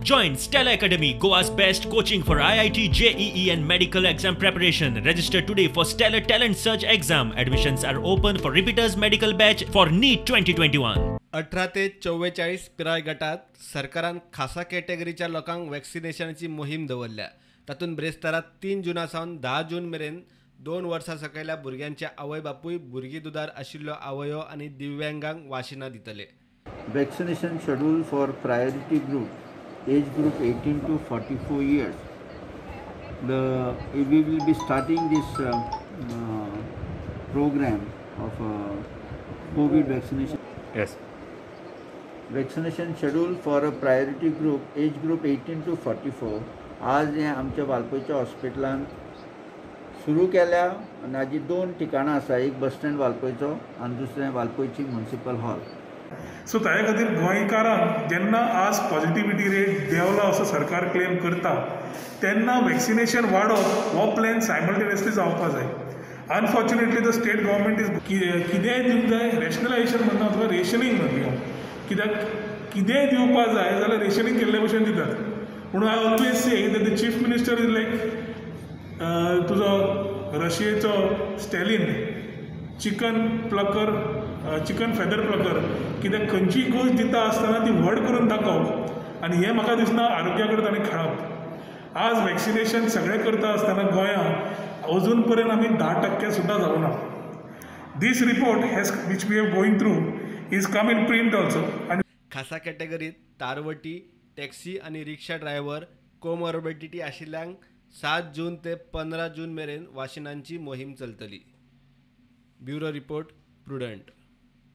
Join Stellar Academy, Goa's best coaching for IIT, JEE and medical exam preparation. Register today for Stellar Talent Search exam. Admissions are open for repeaters medical batch for NEET 2021. 18 ते 44 पिराय गटात सरकारान खासा कॅटेगरीच्या लोकांक वॅक्सिनेशनाची मोहीम दवरल्या. तातूंत ब्रेस्तारा 3 जुना सावन 10 जून मेरेन 2 वर्सां सकयल्या भुरग्यांचे आवय बापूय, भुरगीं दुदार आशिल्ल्यो आवयो आनी दिव्यांगांक वाशिनां दितले. Vaccination schedule for priority group, age group 18 to 44 years. We will be starting this program of COVID vaccination. Yes. Vaccination schedule for a priority group, age group 18 to 44. आज हे आमच्या वाळपयच्या हॉस्पिटलान सुरू केल्या आनी हाजी 2 ठिकाणां आसा, एक बस स्टँड वाळपयचो आनी दुसरें वाळपयची म्युनिसिपल हॉल. सो ताजे खातीर गोंयकारांक जेन्ना आज पॉझिटिविटी रेट देंवला असो सरकार क्लेम करता तेन्ना वॅक्सिनेशन वाडोवप हो प्लॅन सायमल्टेनियसली जावपा जाय. Unfortunately the state government is कितेंय दिवंक जाय, रॅशनलायझेशन म्हणना तुका, रेशनींग म्हणया, कित्याक कितेंय दिवपा जाय जाल्यार रेशनींग केल्ले भशेन दितात. म्हणून I always say that the chief minister is like तुजो रशियेचो Stalin, chicken plucker, chicken feather plucker, कित्याक खंयचीय गोश्ट दिता आसतना ती व्हड करून दाखोवप आनी हें म्हाका दिसना आरोग्या कडेन ताणें खेळप. आज वॅक्सिनेशन सगळें करता आसतना गोंयांत अजून पर्यंत आमी 10% सुद्दां जावना. This report has which we have going through is come in print also. आनी खासा कॅटेगरीत तारवटी, टॅक्सी आनी रिक्षा ड्रायव्हर, कोमॉर्बिडिटी आशिल्ल्यांक 7 जून ते 15 जून मेरेन वाशिनांची मोहीम चलतली. Bureau report, Prudent.